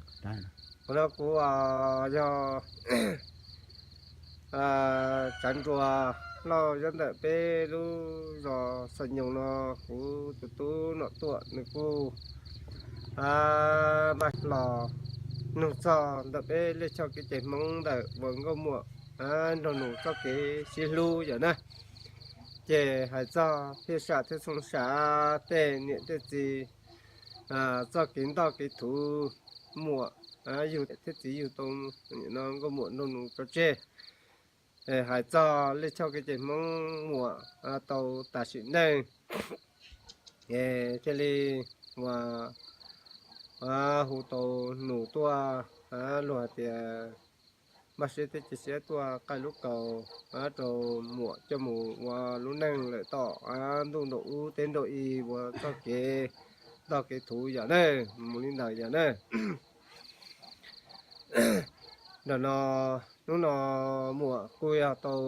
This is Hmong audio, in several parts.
Qhov no kuv yog Tsav Nruas Lauj, nyob ntawm peb lub zos Xos Nyoos no. Kuv tus tub Nom Tuam nws kuj npaj los nug txog ntawm peb lij choj kev cai Hmoob ntawm uas nkauj muam nraug nus txoj kev sib hlub yom na. Ces hais txog thiaj sam thiab txhooj sam tej niam tej txiv txoj kev ntoj kev thuv muam yug thiab txiv yug tau nkauj muam nraug nus tso tseg. Hais txog lij choj kev cai Hmoob muam tau tas sim neej, thiaj li uas hu tau nus tuaj, luag hais tias npaj siab thiab cia siab tuaj qaij lub kaus rau muam coj mus ua lub neej lawm tom ntuj nraum ub teb nraum i ua txoj kev ntoj kev thuv yom na, mus li ntawd yom na. Ntawm no, hnub no muam kuj yog tau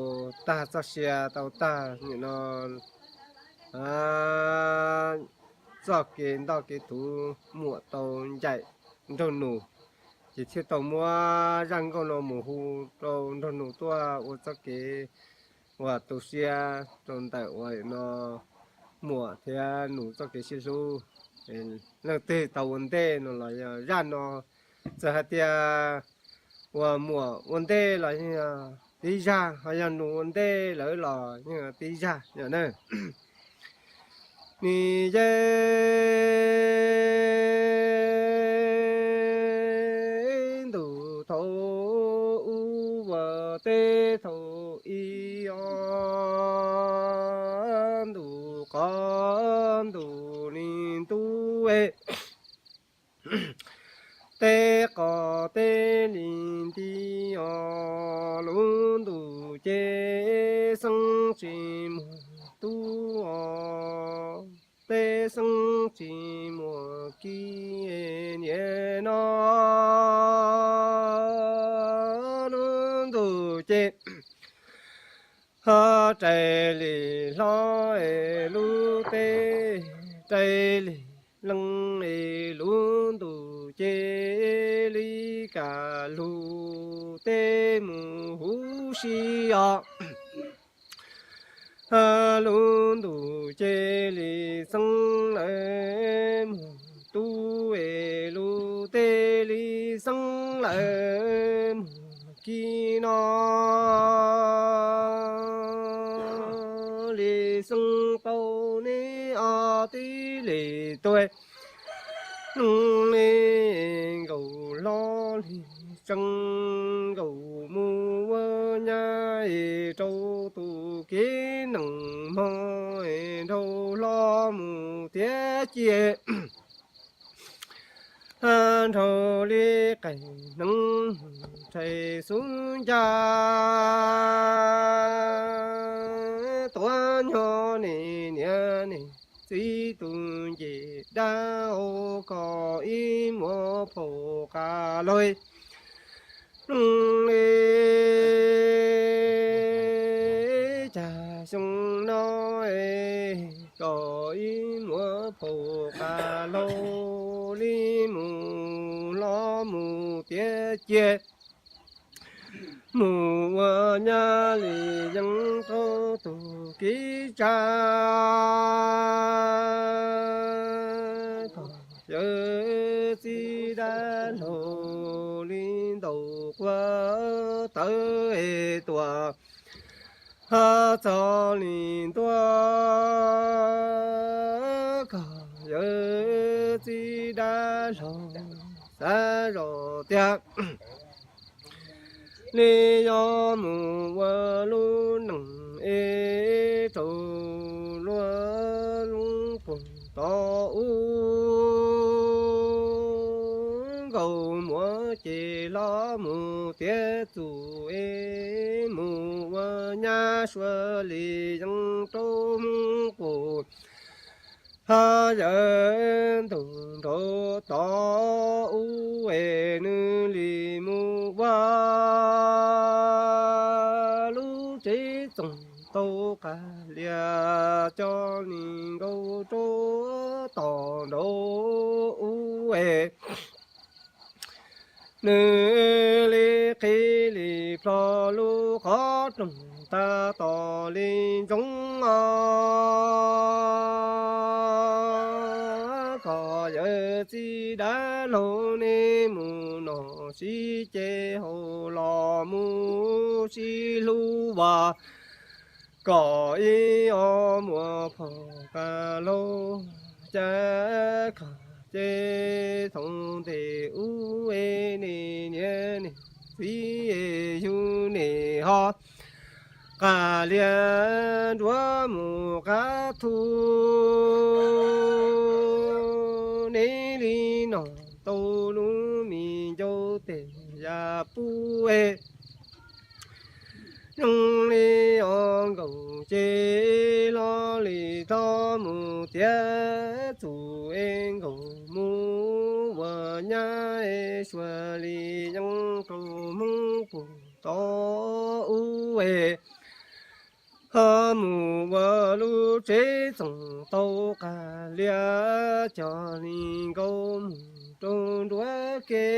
tag txoj sia tau tag nim no txoj kev ntoj kev thuv muam tau ncaim nraug nus, ces thiaj tau muab zaj nkauj no mus hu rau nraug nus tuaj ua txoj kev uas tu siab rau ntawm uas no muam thiab nus txoj kev sib hlub. Leej twg tau ua ntej no los yog zaj no, txawm hais tias uas muam ua ntej los yeej tib zaj, ho yog nus ua ntej lawm los yeej tib zaj yom na. Nws yog ntu thaum ub ua teb thaum ub os, ntu qhov ntu li ntuj teb qhov teb li nti os, lub ntuj ces xeeb tsis muaj tub os, teb xeeb tsis muaj kiv niaj no, lub ntuj ces ho raws li hlob es lub teb, raws li leej es lub ntuj ces li kaj lug teb mus huv si os. Lub ntuj ces li xeeb lawm mus tub es lub teb li xeeb lawm mus kiv no, li xeeb tau neb ob tib li tuaj. Li nkaus hlob li tseeb nkaus mus ua nyab es rau tus kev neeg mog es nraug hlob mus tiav cia nraug li qe hneev rhais xub ncaj tuav nyob niam niam txiv tus nce dab hau koj ib muab phauj qas laug li cas xyoo no koj ib muab phauj qas laug li mus hlob mus tiav cia mus ua nyab li yeej rau tus kev tsa kom yawm txiv dab laug li ntaus quav tawv es tuaj txog li ntua kom yawm txiv dab laug xav zoj tiag li yog mus ua lub neej es rau luag lub pug tod ub nkaus muab ces hlob mus tiav txuj es mus ua nyab suav li yeej rau pug ha yawm ntug nraug tod ub es nws li mus ua lub tsev txoos tau qas lias coj li nkaus rau tom nraud ub es Nws li qhib li plho lub qhov rooj tag tom li ntsoov os. Kom yawm txiv dab laug nej mus nom sib ceg haus los mus sib hlub vas. Kom ib ob muam phauj qas laug cas kom ces thooj ntej ub es nej niam nej txiv yug nej ho qas lias nruab mus qab thu. Nej li no tau lub me ncauj tes ya pub es zoo li os nkaus ces los li tau mus tiav txuj es nkaus mus ua nyab es suav li yeeb rau hmoob puag tod ub es ho mus ua lub tsev txoos tau qas lias cog li nkaus mus rau nruab ke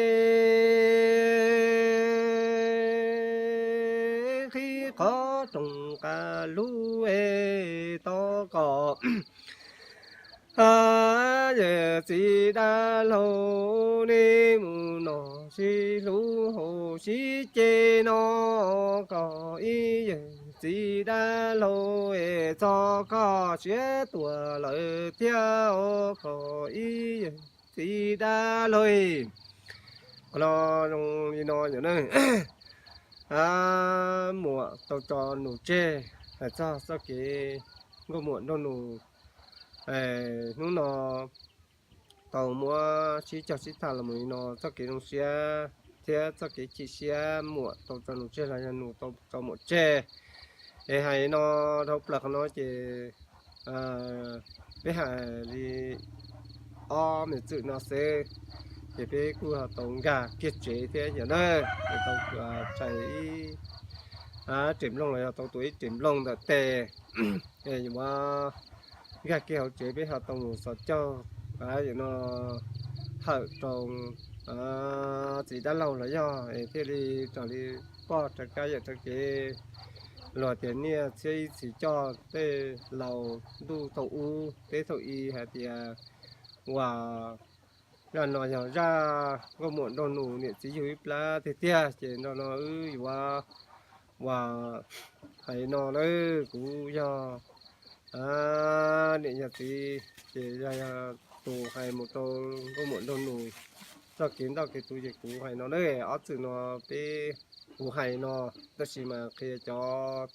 qhib qhov rooj qas lub es tau kom yawm txiv dab laug nej mus nom sib hlub haus sib ceg no kom ib yawm txiv dab laug es txog koj siav tuag lawm thiab os kom ib yawm txiv dab laug. Qhov no zoo li no yom na. Muam tau tso nus tseg hais txog txoj kev nkauj muam nraug nus hnub no tau muab sib cog sib tham los mus li no, txoj kev zoo siab thiab txoj kev chim siab muam tau tso nus tseg los yog nus tau tso muam tseg. Es hais no dhau plaws qhov no ces peb hais li ob me txwm no xwb, ces peb kuj ho tau nkag kiag tsev thiab yom na. Es tau txais ib rem nplooj los yog tau tua ib rem nplooj ntawm tes, yuav nkag kiag hauv tsev peb ho tau mus xov caug, yam no hawm rau txiv dab laug los yog es thiaj li raws li poj rov qab yawm rov kev. Luag tias niaj txhiab ib txhis coj tej laus ntuj thaum ub teb thaum i hais tias uas zaj no yog zaj nkauj muam nraug nus niam txiv yug ib plab tiag tiag, ces nrog no wb yuav uas hais no na, kuv yog niam yog txiv ces yog tus hais mus rau nkauj muam nraug nus txoj kev ntoj kev tuv ces kuv hais no na. Ob txwm no peb, kuv hais no, tab sis mas qhia cov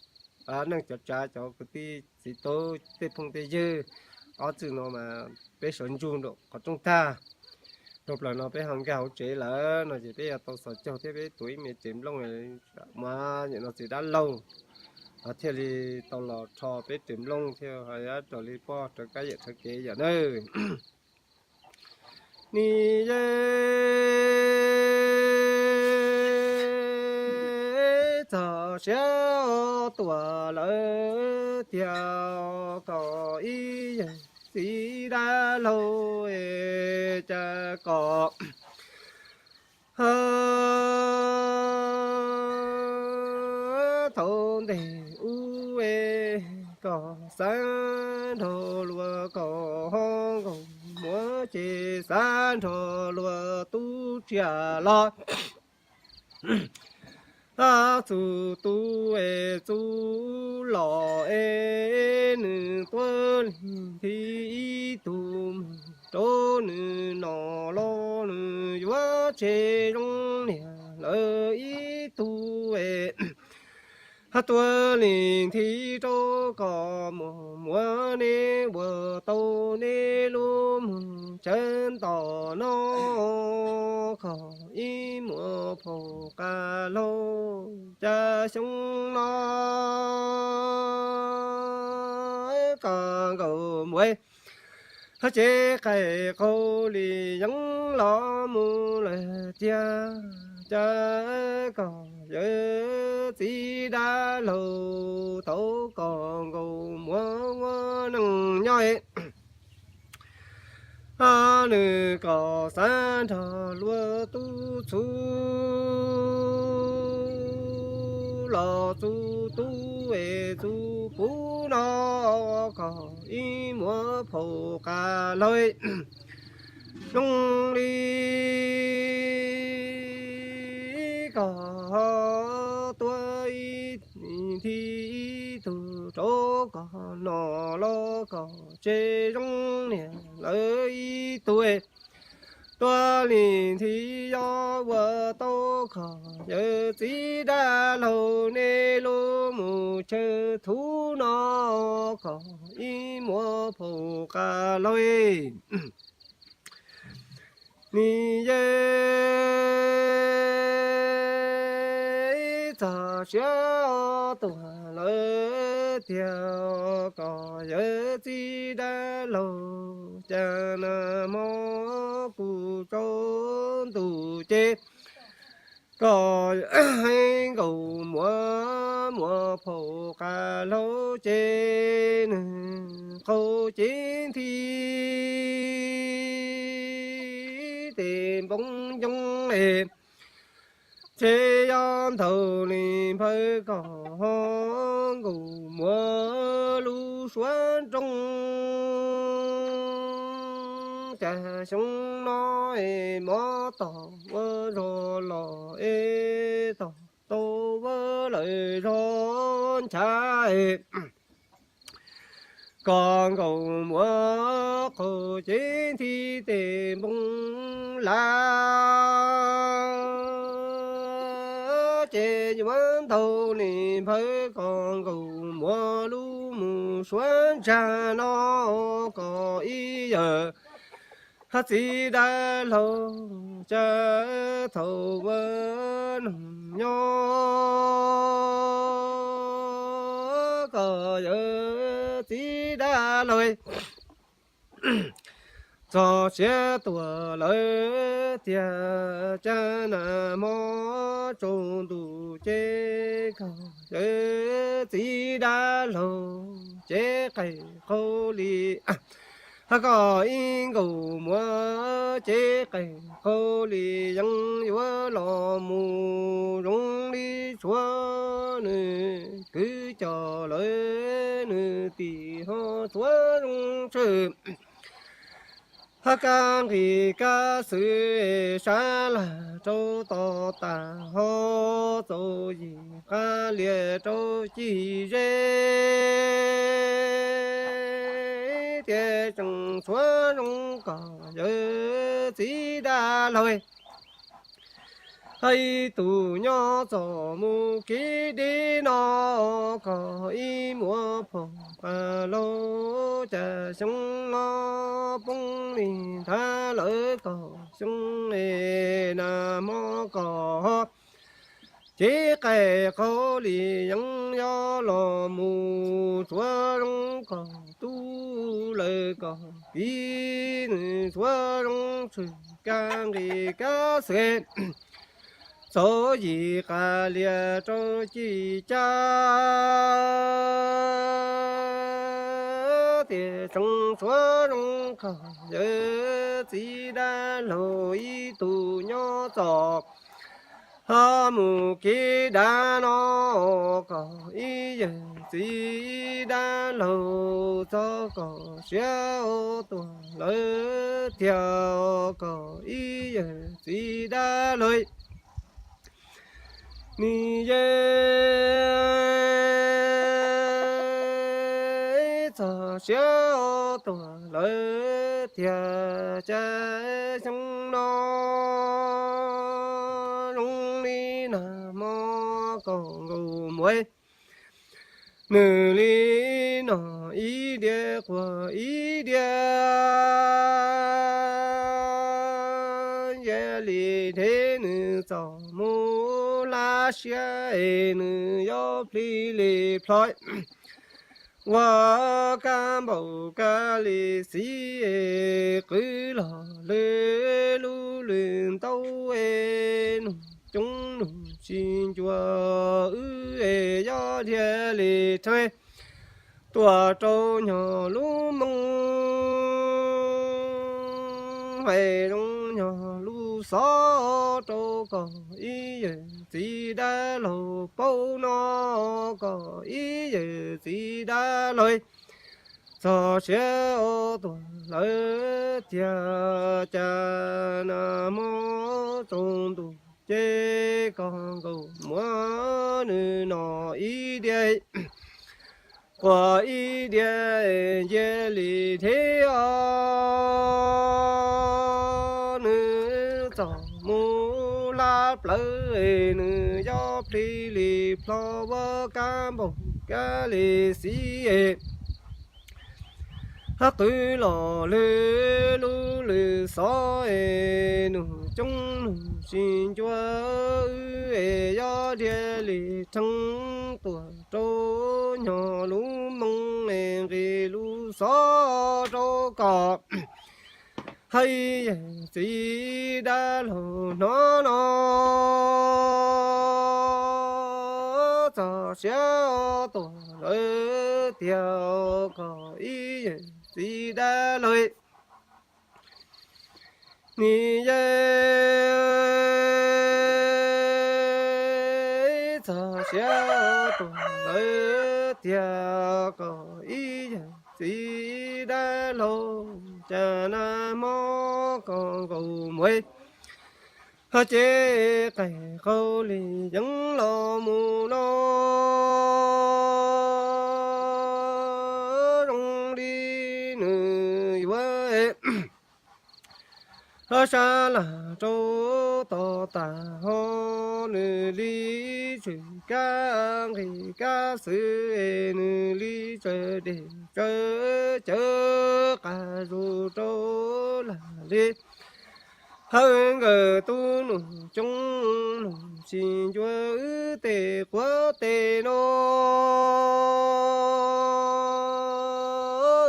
neej cov tsav cov kwv tij txiv tub tej phooj tej ywg, ob txwm no mas peb sawv ntsug nraum qhov rooj tag. Dhau plaws no peb ho nkag hauv tsev lawm no ces peb yuav tau xov caug thiab peb tua ib me rem nplooj mas yam no txiv dab laug thiaj li tau los rho peb rem nplooj thiab ho raws li poj rov qab yawm rov kev yam na. Nim yeej txog siav tuag lawm tiag, kom ib yawm txiv dab laug es cas kom thaum ntej ub es kom xav nrog luag kom ho nkaus muab ces xav nrog luag tub tsiaj los txug tub es txub los es nws tuav leej thib ib tug mus rau nws nom los nws yuav tseg zoo niag lawm ib tug es tuav leej thib rau kom muaj muab neb ua tau neb lub moog tsawv nto no kom ib muam phauj qas laug cas xyoo no kom nkaus mus hab tsev qaij qaug li yeeb los mus lawm tiag, cas kom yawm txiv dab laug tau kom nkaus muab ua neej nyob. Nws kom xav nrog luag tub txhuv los txug tub es txug puv no kom ib muam phauj Qas Laug zoo li kom tuaj ib nthi ib tug rau kom noj los kom tseg zoo niam lawv ib tug. Tuaj li nthi yog ua tau kom yawm txiv dab laug nej lub mus chaw txhuv no kom ib muam phauj Qas Laug nws yeej txog siav tuag lawm tiag kom yawm txiv dab laug cas nag hmo kuv tsaus ntuj ces kom hais nkaus muam muam phauj Qas Laug ces nws qaug cev nthi tes npoo ncoo es ces yog ntaug li npawg kom ho nkaus muam lub suab nroo cas xyoo no es mov tog ua zog los es tog tau ua lawm zog nchav kom nkaus muam qaug cev nthi tes npoo lav ces yuav ntaug li npawg kom nkaus muam lub mus suav ntsag no kom ib yawm hab txiv dab laug cas thaum ua noog nyob kom yawm txiv dab laug txog siav tuag lawm tiag cas nag hmo tsaus ntuj ces kom yawm txiv dab laug cev qe qaug li hab kom ib nkaus muam cev qe qaug li yeej yuav los mus zoo li tshuav nws kwv coj lawm nws tim ho tshuav zoo tshwm hab kab nqis kab xwm sab laj rau tod tas ho txaus yim qab lias rau cim ze tias tseem tshuav zoo kom yawm txiv dab laug hab ib tug nyob txom mus kev deb no kom ib muam phauj Qas Laug cas xyoo no poob li nthav lawm kom xyoo es nag hmo kom cev qe qaug li yeej yuav los mus tshuav zoo kom tub lawm kom piv nws tshuav zoo tshwm kab nqis kab xwm txaus yim qab lias rau cim caj tias tseem tshuav zoo kom yawm txiv dab laug ib tug nyob txom ho mus kev dav no kom ib yawm txiv dab laug txog kom siav tuag lawm tiag kom ib yawm txiv dab laug nws yeej txog siav tuag lawm tiag cas xyoo no zoo li nag hmo kom nkaus muam nws li no ib diav quas ib diav yam li dhev nws txom mus laj siab es nws yuav plig li plhov ua kab npaum kab li xiv es qwv los lwm lub lwm ntaub es nug coob nug tsis ncua wb es yuav dhia li rhawv tuaj rau nyog lub moo es zoo nyog lub xov rau kom ib yawm txiv dab laug paub no, kom ib yawm txiv dab laug txog siav tuam lawv tiag, cas nag hmo tsaus ntuj ces koj nkaus muab nws no ib diav quas ib diav ncia li thiab os. Nws txom mus hlab plawv, nws yob plhis li plho, ua kab npaum kab li xiv es hab qwv los lwm lub lwm xov es nug coob nug tsis ncua wb es yob dhia li rheev tuam rau nyog lub moo es nqis lub xov rau kom hab ib yawm txiv dab laug hnov no txog siav tuam lawv tiag, kom ib yawm txiv dab laug nim yawm txog siav tuam lawv tiag, kom ib yawm txiv dab laug cas nag hmo koj nkaus mus hab cev qaim qau li yeeb los mus no zoo li nws yuav hab sab lam rau tod tas ho nws li tswm kab nqis kab xwb es nws li tsaws dej tsaws cawv qas zus rau lam li hawb nkawm tub nug coob nug tsis ncua wb tej quav tej no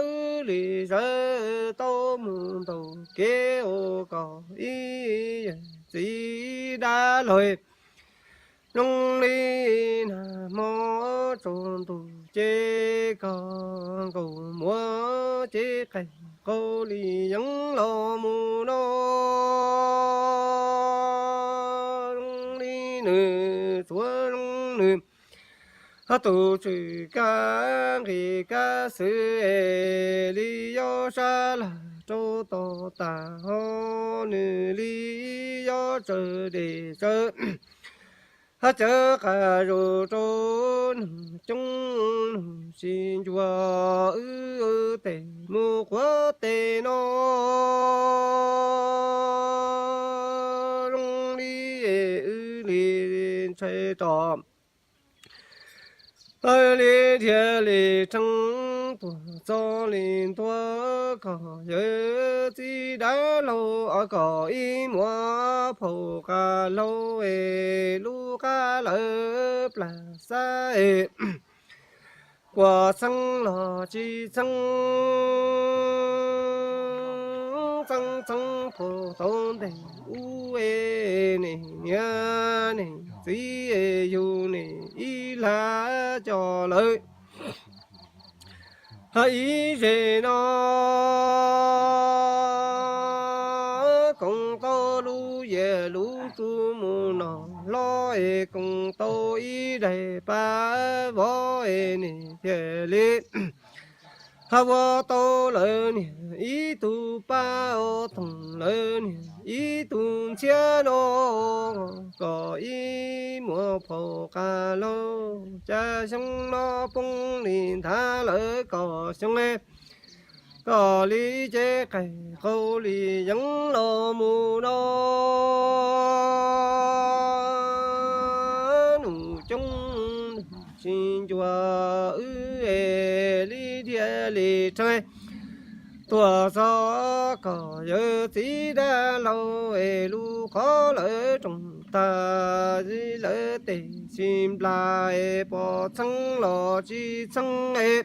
wb li zawv tau mus ntaus kev ua kom ib yawm txiv dab laug zoo li nag hmo tsaus ntuj ces koj nkaus muab cev qaim qau li yeeb los mus no zoo li nws tsuav zoo nws hab tus tswm kab nqis kab xwb es li yob sab lam rau tod tas ho nws li yob tsaws dej tsaws hab cawv qas zus rau nug coob nug tsis ncua wb tej mus quav tej no zoo li wb li ntshai tso li dhia li rheev tuam txog li ntua kom yawm txiv dab laug kom ib muam phauj qas laug es lub qab lawv plam xab es kuas txheeb los tsis txheeb, txheeb txheeb puag tau ntes ub es niam niam niam txiv yug niam ib lag coj lawm hab ib zes no koom tau lub yias lub tsu mus no hlob es koom tau ib daim pab vov es niam thiaj li hab ua tau lawv niam ib tug pab, ua thoom lawv niam ib tug ntxhiab no kom ib muam phauj qas laug cas xyoo no poob li nthav lawm kom xyoo kom li cev qaim qau li yeeb los mus no nug coob nug tsis ncua wb es li dhia li rheev tuam txog kom yawm txiv dab laug es lub qhov lawv roos tag lawv tej tsis nplas es pom txheeb los tsis txheeb es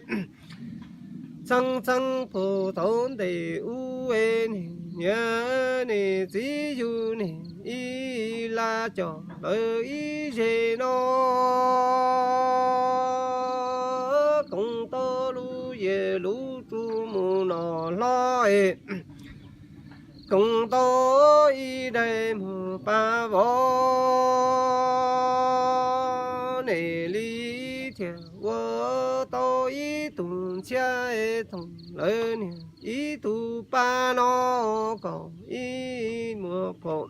txheeb txheeb puag tau ntes ub es niam niam niam txiv yug niam ib lag coj lawv ib zes no koom tau lub yias lub tsu mus no hlob es koom tau ib daim mus pab vov, nej li thiaj ua tau ib tug ntxhiab thoom lawv niag ib tug pab no kom ib muag pom.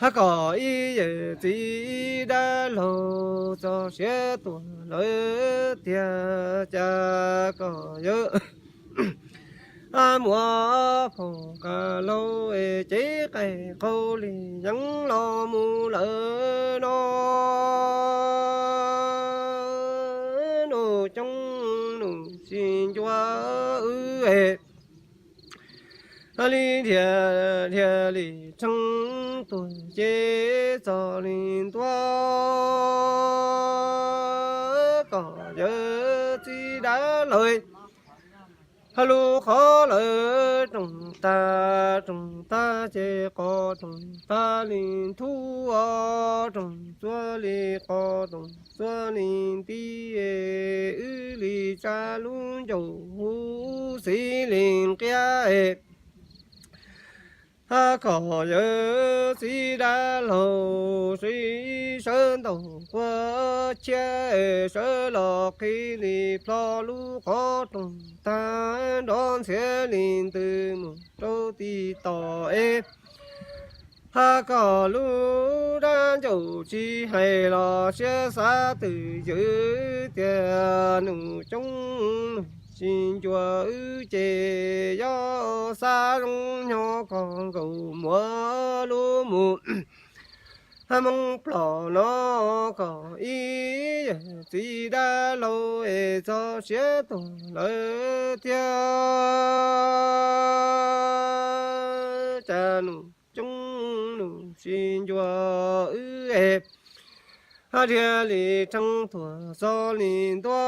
Hab kom ib yawm txiv dab laug txog siav tuag lawm tiag cas kom yawg muab pom ka laug es cev qaij qaug li yeeb los mus lawm no. Nuj coob nuj tsis ncua wb es li dhia dhia li tsheej tuag ces txog li ntua kom yawg txiv dab laug lub qhov lawv rooj tag, rooj tag ces qos rooj tag li nthub os, rooj txua li qos, rooj txua li nti, wb li tsa lub ncauj huv xim li nqia es kom yawg txiv dab laug sib sawv ntaus quav chiab sawv los qhib li plho lub qhov rooj tag, nrov ntxhiab li ntws mus rau tim tod es hab kom lub dab ncauj tsis hais los siab xav twj ywm tias nuj coob nuj tsis ncua wb ces yog xav zoo nyob kom nkaus muab lub mus hab Hmoob Ploj no kom ib yawm txiv dab laug es txog siav tuag lawm tiag cas nuj coob nuj tsis ncua wb es hab dhia li tsheej tuag txog li ntua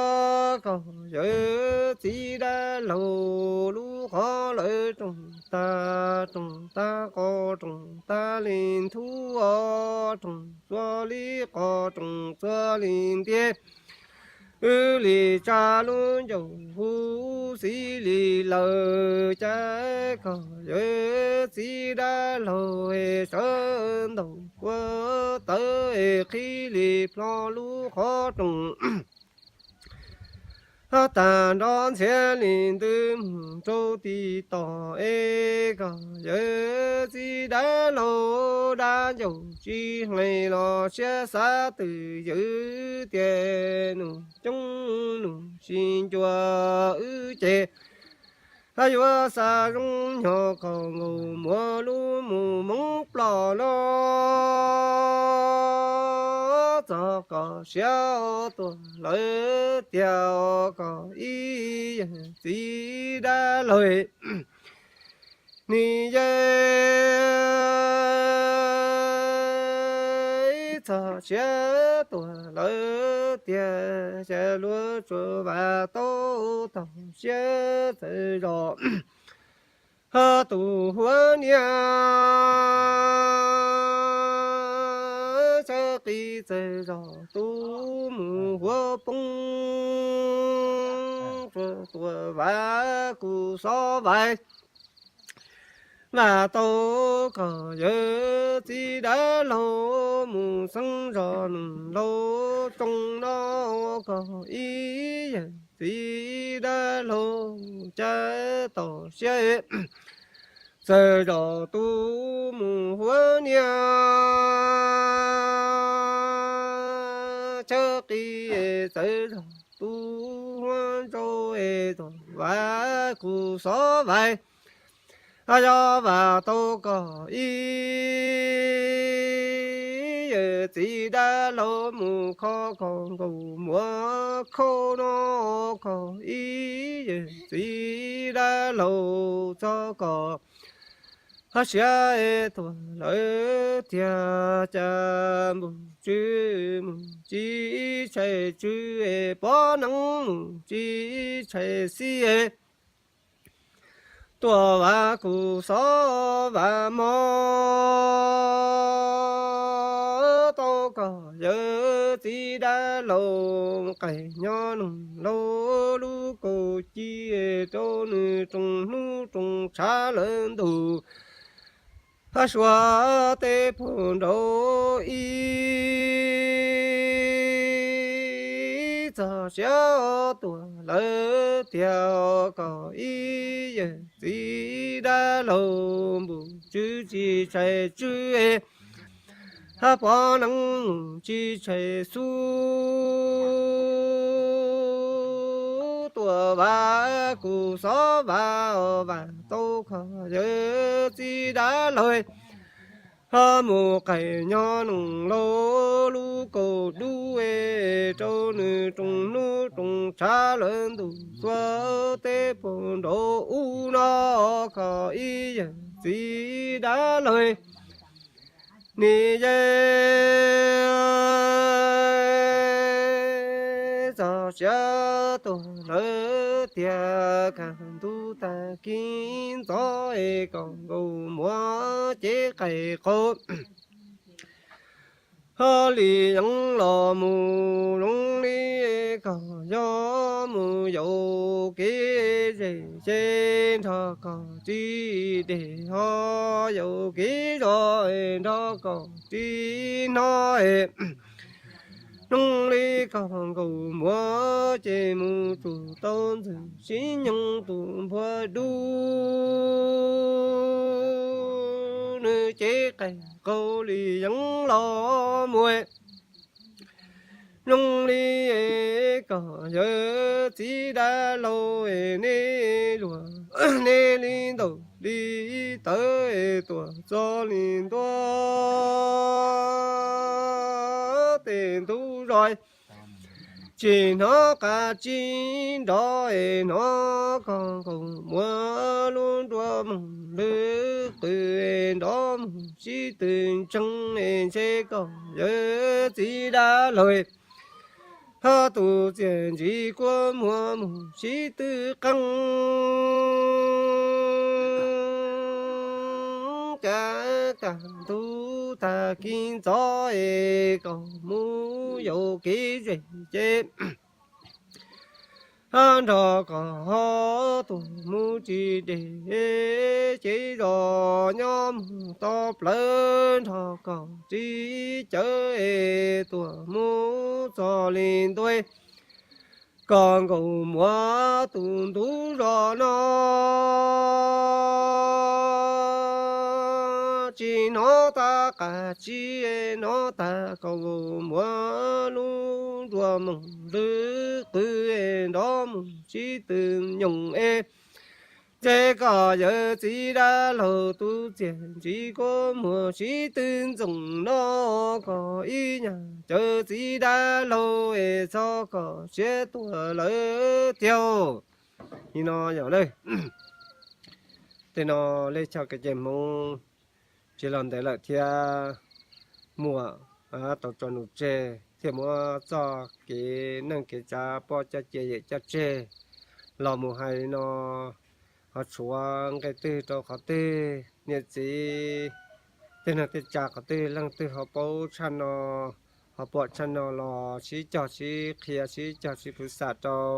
kom yawg txiv dab laug lub qhov lawv rooj tag, rooj tag qos, rooj tag li nthub os, rooj txua li qos, rooj txua li nti, wb li tsa lub ncauj huv xim li lawm cas kom yawg txiv dab laug es sawv ntaus quav tawv es qhib li plho lub qhov rooj tag, nrov ntxhiab li ntws mus rau tim tod es kom yawg txiv dab laug dab ncauj tsis hais los siab xav twj ywm tias nuj coob nuj tsis ncua wb ces hab yuav xav zoo nyob kom nkaus muab lub mus Hmoob Ploj no txog kom siav tuag lawm tiag kom ib yawm txiv dab laug nis yeej txog siav tuag lawm tiag, cas luag tsuas vam tau tog siab txawm zos hab tus huab niag sawv qis txawm zos tus mus huab poob, tsuas tuaj vam kuv xob vais vam tau kom yawg txiv dab laug mus xeeb zos nws laus rooj no kom ib yawm txiv dab laug cas tog siab txawm zos tus mus huab niag, tshawb qis txawm zos tus huab ntsauj es txog vam kuv xob vais, yog vam tau kom ib yawm txiv dab laug mus kho kom nkaus muab khauj no kom ib yawm txiv dab laug txog kom hab siav tuag lawm tiag, cas npug tsw mus tsis tshais tsw, pov neeb mus tsis tshais xib, tuaj vam kuv xob vam mog tau kom yawg txiv dab laug qais nyob nws laug lub kaus ci rau nws rooj hnub rooj tshav lawm ntus Hab suav tej pug nraud ib txog siav tuag lawm tiag, kom ib yawm txiv dab laug npum tswv tsis tshais tswv, hab pov neeb mus tsis tshais xub, tuaj vas kuv xov vas, vas tau kho yawm txiv dab laug, hab mus qais nyob nws laug lub kaus dub, rau nws roos hnub roos tshav lawm ntuj txua tej pug nraud ub no, kho ib yawm txiv dab laug, nim yawm txog siav tuag lawm tiag, kaj ntug tag kis ntxov es kom nkaus muab cev qais qaug. Hab li yeev los mus zoo li kom yog mus yaum kev zem ces nrog kom tsis deg, ho yaum kev zog nrog kom tsis hnov. Zoo li kom nkaus muab ces mus tsum tau ntxwg sib nyoog tus npua dub, nws cev qais qaug li yeev los mus. Zoo li kom yawm txiv dab laug nej luag, nej li ntaus li tawv tuaj txog li ntua tej ntug zos, tsis hnov qab tsis nrov es hnov koj nkaus muab lub nruas moog lwb qw, nrov moog sib tw ntseeg es ntshe koj yawm txiv dab laug, hab tus txiaj ntsim kua muag moog sib tw qeej. Cas kaj ntug tag kis ntxov es kom mus yaum kev zem ces hab nrog kom ho tuaj mus tsis deg, ces zos nyob mus tau plawv nrog kom tsis cawv es tuaj mus txog li ntua, koj nkaus muab tus ntug zos no tsis hnov tag qab tsis hnov tag, koj nkaus muab lub nruas moog lwb qw, nrov moog sib tw nyoog es ntshe koj yawm txiv dab laug tus txiaj ntsim kua muag sib tw ntxoov no, koj ib nyuag yawm txiv dab laug es txhob koj siav tuag lawm tiag. Nim no yog tej no lej choj kev cai Hmoob tsis los ntev lawm thiab, muaj tau tso nws tseg thiaj muab txoj kev neej kev tsav poj coj cia yawm coj tseg los mus hais li no. Ho tshuav nqe twg rau qhov twg, niam txiv tej neeg tej tsav qhov twg leej twg ho paub tshaj no, ho pom tshaj no los sib cog sib qhia sib cog sib phwv xam rau.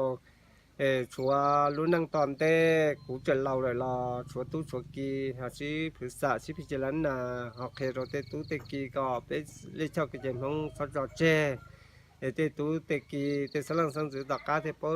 Es tshuav lub neej tom ntej kuv tseem laus lawm los tshuav tub tshuav ki ho sib phwv xam sib phij ci lab nas ho qhia rau tej tub tej ki kom peb lej choj kev cai Hmoob txhob tso tseg. Es tej tub tej ki tej xeeb leej xeeb ntxwv tom qab thiaj paub